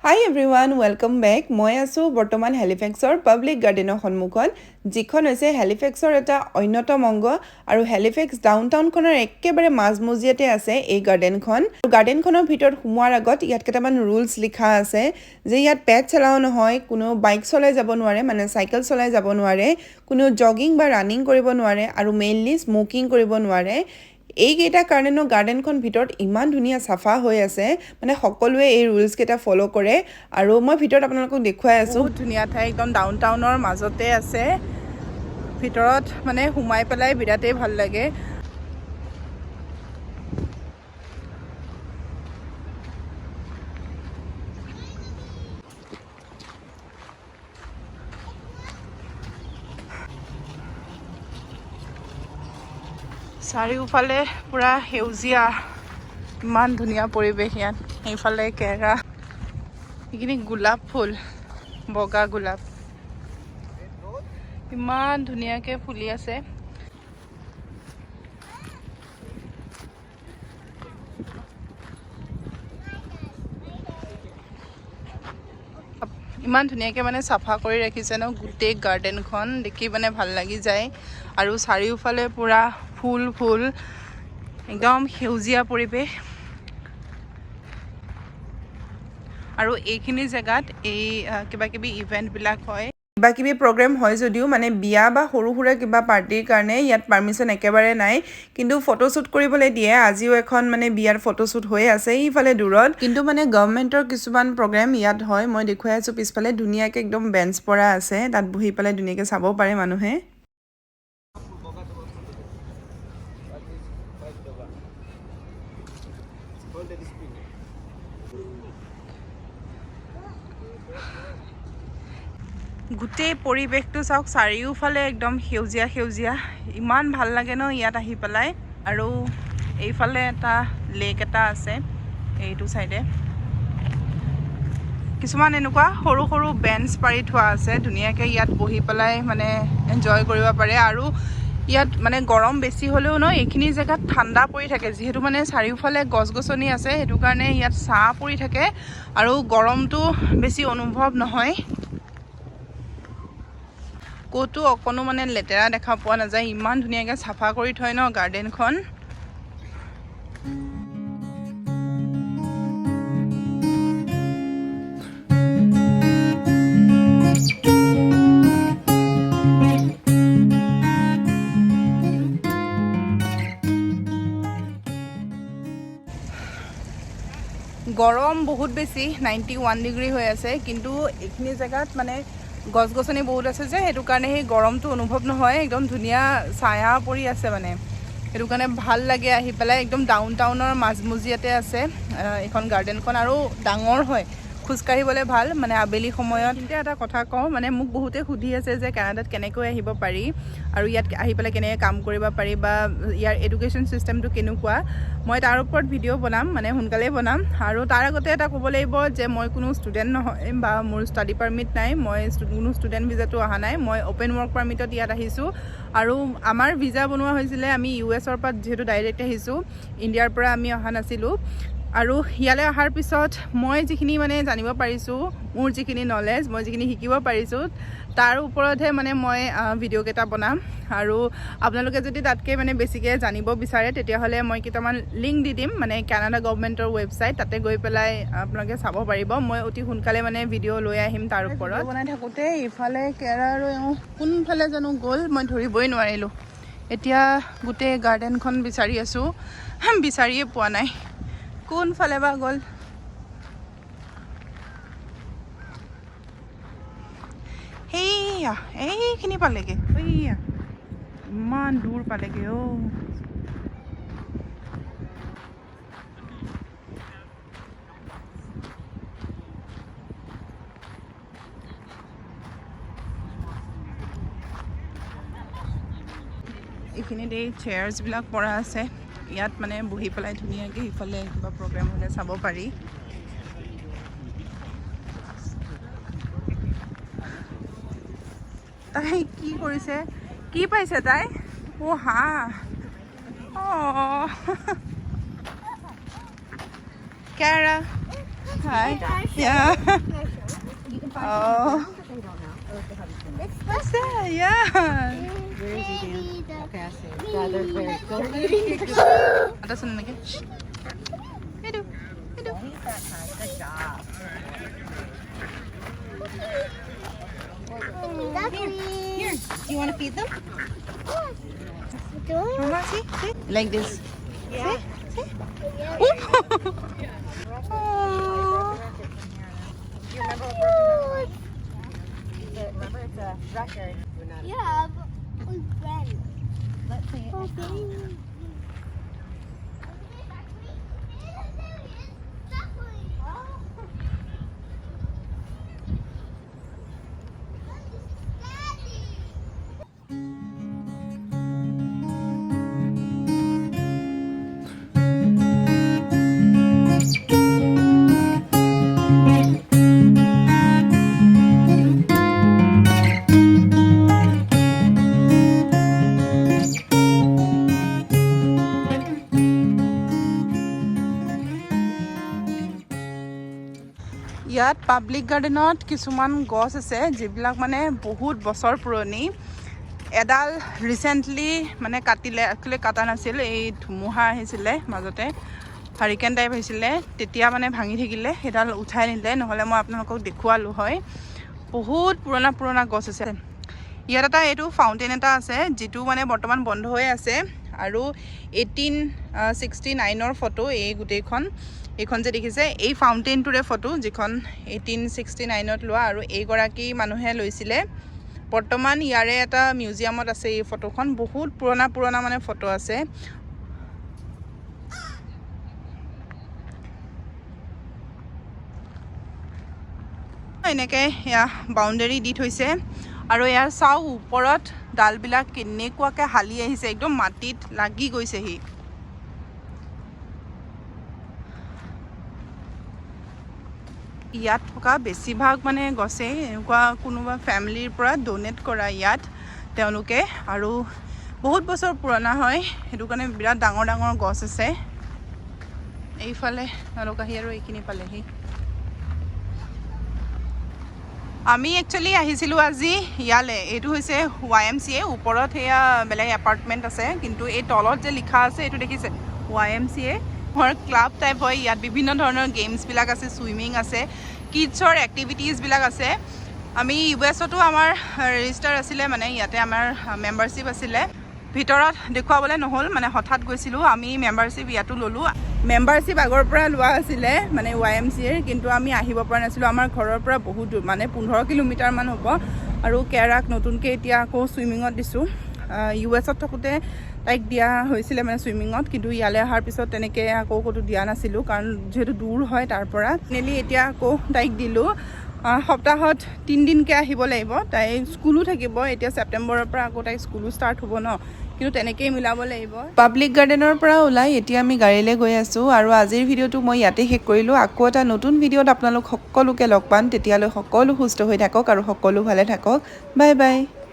Hi everyone, welcome back. মই আছোঁ বৰ্তমান হেলিফেক্সৰ পাব্লিক গাৰ্ডেনৰ সন্মুখত, যিখন হৈছে হেলিফেক্সৰ এটা অন্যতম অংগ আৰু হেলিফেক্স ডাউন টাউনখনৰ একেবাৰে মাজমজিয়াতে আছে এই গাৰ্ডেনখন। গাৰ্ডেনখনৰ ভিতৰত সোমোৱাৰ আগত ইয়াত কেইটামান ৰুলছ লিখা আছে যে ইয়াত পেটছ এলাও নহয়, কোনো বাইক চলাই যাব নোৱাৰে, মানে চাইকেল চলাই যাব নোৱাৰে, কোনো জগিং বা ৰানিং কৰিব নোৱাৰে আৰু মেইনলি স্মকিং কৰিব নোৱাৰে। এইকেইটা কাৰণেনো গাৰ্ডেনখন ভিতৰত ইমান ধুনীয়া চাফা হৈ আছে, মানে সকলোৱে এই ৰুলছকেইটা ফ'ল' কৰে আৰু মই ভিতৰত আপোনালোকক দেখুৱাই আছোঁ। বহুত ধুনীয়া ঠাই, একদম ডাউন টাউনৰ মাজতে আছে। ভিতৰত মানে সোমাই পেলাই বিৰাটেই ভাল লাগে। চাৰিওফালে পূৰা সেউজীয়া, ইমান ধুনীয়া পৰিৱেশ ইয়াত। সেইফালে কেৰা, সেইখিনি গোলাপ ফুল, বগা গোলাপ ইমান ধুনীয়াকৈ ফুলি আছে। ইমান ধুনীয়াকৈ মানে চাফা কৰি ৰাখিছে ন গোটেই গাৰ্ডেনখন, দেখি মানে ভাল লাগি যায়। আৰু চাৰিওফালে পূৰা ফুল ফুল, একদম সেউজীয়া পৰিৱেশ। আৰু এইখিনি জেগাত এই কিবা কিবি ইভেণ্টবিলাক হয়। কিবা কিবি প্ৰগ্ৰেম হয় যদিও মানে বিয়া বা সৰু সুৰা কিবা পাৰ্টিৰ কাৰণে ইয়াত পাৰ্মিশ্যন একেবাৰে নাই, কিন্তু ফটোশ্বুট কৰিবলৈ দিয়ে। আজিও এখন মানে বিয়াৰ ফটোশ্বুট হৈ আছে ইফালে দূৰত। কিন্তু মানে গভমেণ্টৰ কিছুমান প্ৰগ্ৰেম ইয়াত হয়, মই দেখুৱাই আছোঁ। পিছফালে ধুনীয়াকৈ একদম বেঞ্চ পৰা আছে, তাত বহি পেলাই ধুনীয়াকৈ চাব পাৰে মানুহে। গোটেই পৰিৱেশটো চাওক, চাৰিওফালে একদম সেউজীয়া সেউজীয়া, ইমান ভাল লাগে ন ইয়াত আহি পেলাই। আৰু এইফালে এটা লেক এটা আছে এইটো চাইডে। কিছুমান এনেকুৱা সৰু সৰু বেঞ্চ পাৰি থোৱা আছে, ধুনীয়াকৈ ইয়াত বহি পেলাই মানে এনজয় কৰিব পাৰে। আৰু ইয়াত মানে গৰম বেছি হ'লেও ন এইখিনি জেগাত ঠাণ্ডা পৰি থাকে, যিহেতু মানে চাৰিওফালে গছ গছনি আছে, সেইটো কাৰণে ইয়াত ছাঁ পৰি থাকে আৰু গৰমটো বেছি অনুভৱ নহয়। ক'তো অকণো মানে লেতেৰা দেখা পোৱা নাযায়, ইমান ধুনীয়াকৈ চাফা কৰি থয় ন গাৰ্ডেনখন। গৰম বহুত বেছি, 91 ডিগ্ৰী হৈ আছে, কিন্তু এইখিনি জেগাত মানে গছ গছনি বহুত আছে যে, সেইটো কাৰণে সেই গৰমটো অনুভৱ নহয়। একদম ধুনীয়া ছায়া পৰি আছে, মানে সেইটো কাৰণে ভাল লাগে আহি পেলাই। একদম ডাউন টাউনৰ মাজমজিয়াতে আছে এইখন গাৰ্ডেনখন আৰু ডাঙৰ হয়, খোজকাঢ়িবলৈ ভাল মানে আবেলি সময়ত। এতিয়া এটা কথা কওঁ, মানে মোক বহুতে সুধি আছে যে কানাডাত কেনেকৈ আহিব পাৰি আৰু ইয়াত আহি পেলাই কেনেকৈ কাম কৰিব পাৰি বা ইয়াৰ এডুকেশ্যন ছিষ্টেমটো কেনেকুৱা। মই তাৰ ওপৰত ভিডিঅ' বনাম, মানে সোনকালেই বনাম। আৰু তাৰ আগতে এটা ক'ব লাগিব যে মই কোনো ষ্টুডেণ্ট নহয় বা মোৰ ষ্টাডি পাৰ্মিট নাই, মই কোনো ষ্টুডেণ্ট ভিজাতো অহা নাই। মই অ'পেন ৱৰ্ক পাৰ্মিটত ইয়াত আহিছোঁ আৰু আমাৰ ভিজা বনোৱা হৈছিলে, আমি ইউ এছৰ পৰা যিহেতু ডাইৰেক্ট আহিছোঁ, ইণ্ডিয়াৰ পৰা আমি অহা নাছিলোঁ। আৰু ইয়ালৈ অহাৰ পিছত মই যিখিনি মানে জানিব পাৰিছোঁ, মোৰ যিখিনি নলেজ, মই যিখিনি শিকিব পাৰিছোঁ, তাৰ ওপৰতহে মানে মই ভিডিঅ'কেইটা বনাম। আৰু আপোনালোকে যদি তাতকৈ মানে বেছিকৈ জানিব বিচাৰে, তেতিয়াহ'লে মই কেইটামান লিংক দি দিম, মানে কানাডা গভমেণ্টৰ ৱেবছাইট, তাতে গৈ পেলাই আপোনালোকে চাব পাৰিব। মই অতি সোনকালে মানে ভিডিঅ' লৈ আহিম তাৰ ওপৰত। বনাই থাকোঁতে ইফালে কেৰা আৰু এওঁ কোনফালে জানো গ'ল, মই ধৰিবই নোৱাৰিলোঁ। এতিয়া গোটেই গাৰ্ডেনখন বিচাৰি আছোঁ, বিচাৰিয়ে পোৱা নাই, কোনফালে বা গ'ল। সেইয়া এইখিনি পালেগে, এইয়া ইমান দূৰ পালেগে অ'। এইখিনিত এই চেয়াৰ্ছবিলাক পৰা আছে, ইয়াত মানে বহি পেলাই ধুনীয়াকৈ সিফালে কিবা প্ৰগ্ৰেম হ'লে চাব পাৰি। তাই কি কৰিছে? কি পাইছে তাই? অ' হাঁহ। অঁ, কেৰা। Hi. Yeah. You can find Oh. some that they don't know. Or if they haven't seen it. What's that? Yeah. Where is he, Dan? Okay, I see. Yeah, they're very go eating. মাতাচোন এনেকে। এইটো এইটো। Good job. Here. Here, do you want to feed them? Mama, see? See? Like this. See? See? Oop. Oh. Do you remember what broken record? Remember, it's a record. Yeah, but we when? Let's see. Okay. ইয়াত public গাৰ্ডেনত কিছুমান গছ আছে, যিবিলাক মানে বহুত বছৰ পুৰণি। এডাল ৰিচেণ্টলি মানে কাটিলে। একচুৱেলি কটা নাছিল, এই ধুমুহা আহিছিলে মাজতে, হাৰিকেন টাইপ হৈছিলে, তেতিয়া মানে ভাঙি থাকিলে, সেইডাল উঠাই নিলে। নহ'লে মই আপোনালোকক দেখুৱালোঁ হয়। বহুত পুৰণা পুৰণা গছ আছে ইয়াত। এটা এইটো ফাউণ্টেইন এটা আছে, যিটো মানে বৰ্তমান বন্ধ হৈ আছে আৰু 1869ৰ ফটো এই গোটেইখন। এইখন যে দেখিছে, এই ফাউণ্টেইনটোৰে ফটো, যিখন 1869ত লোৱা আৰু এইগৰাকী মানুহে লৈছিলে। বৰ্তমান ইয়াৰে এটা মিউজিয়ামত আছে এই ফটোখন। বহুত পুৰণা পুৰণা মানে ফটো আছে। এনেকৈ এয়া বাউণ্ডেৰী দি থৈছে আৰু ইয়াৰ চাওঁ, ওপৰত ডালবিলাক কেনেকুৱাকৈ হালি আহিছে, একদম মাটিত লাগি গৈছেহি। ইয়াত থকা বেছিভাগ মানে গছেই এনেকুৱা কোনোবা ফেমিলিৰ পৰা ডনেট কৰা ইয়াত তেওঁলোকে আৰু বহুত বছৰ পুৰণা হয়। সেইটো কাৰণে বিৰাট ডাঙৰ ডাঙৰ গছ আছে। এইফালে তেওঁলোক আহি আৰু এইখিনি পালেহি। আমি একচুৱেলি আহিছিলোঁ আজি ইয়ালৈ। এইটো হৈছে ৱাই এম চি এ। ওপৰত সেয়া বেলেগ এপাৰ্টমেণ্ট আছে, কিন্তু এই তলত যে লিখা আছে, এইটো দেখিছে, ৱাই এম চি এ ক্লাব টাইপ হয়। ইয়াত বিভিন্ন ধৰণৰ গেমছবিলাক আছে, চুইমিং আছে, কিডছৰ এক্টিভিটিজবিলাক আছে। আমি ইউ এছতো আমাৰ ৰেজিষ্টাৰ আছিলে, মানে ইয়াতে আমাৰ মেম্বাৰশ্বিপ আছিলে। ভিতৰত দেখুৱাবলৈ নহ'ল, মানে হঠাৎ গৈছিলোঁ আমি। মেম্বাৰশ্বিপ ইয়াতো ল'লোঁ। মেম্বাৰশ্বিপ আগৰ পৰা লোৱা আছিলে মানে ৱাই এম চি এৰ, কিন্তু আমি আহিব পৰা নাছিলোঁ। আমাৰ ঘৰৰ পৰা বহুত দূৰ, মানে 15 কিলোমিটাৰমান হ'ব। আৰু কেৰাক নতুনকৈ এতিয়া আকৌ চুইমিঙত দিছোঁ। ইউ এছত থাকোঁতে তাইক দিয়া হৈছিলে মানে চুইমিঙত, কিন্তু ইয়ালৈ অহাৰ পিছত তেনেকৈ আকৌ ক'তো দিয়া নাছিলোঁ, কাৰণ যিহেতু দূৰ হয় তাৰ পৰা। ফাইনেলি এতিয়া আকৌ তাইক দিলোঁ। সপ্তাহত 3 দিনকৈ আহিব লাগিব। তাই স্কুলো থাকিব এতিয়া, ছেপ্টেম্বৰৰ পৰা আকৌ তাইৰ স্কুলো ষ্টাৰ্ট হ'ব ন, কিন্তু তেনেকেই মিলাব লাগিব। পাব্লিক গাৰ্ডেনৰ পৰা ওলাই এতিয়া আমি গাড়ীলৈ গৈ আছোঁ আৰু আজিৰ ভিডিঅ'টো মই ইয়াতে শেষ কৰিলোঁ। আকৌ এটা নতুন ভিডিঅ'ত আপোনালোক সকলোকে লগ পাম। তেতিয়ালৈ সকলো সুস্থ হৈ থাকক আৰু সকলো ভালে থাকক। Bye bye.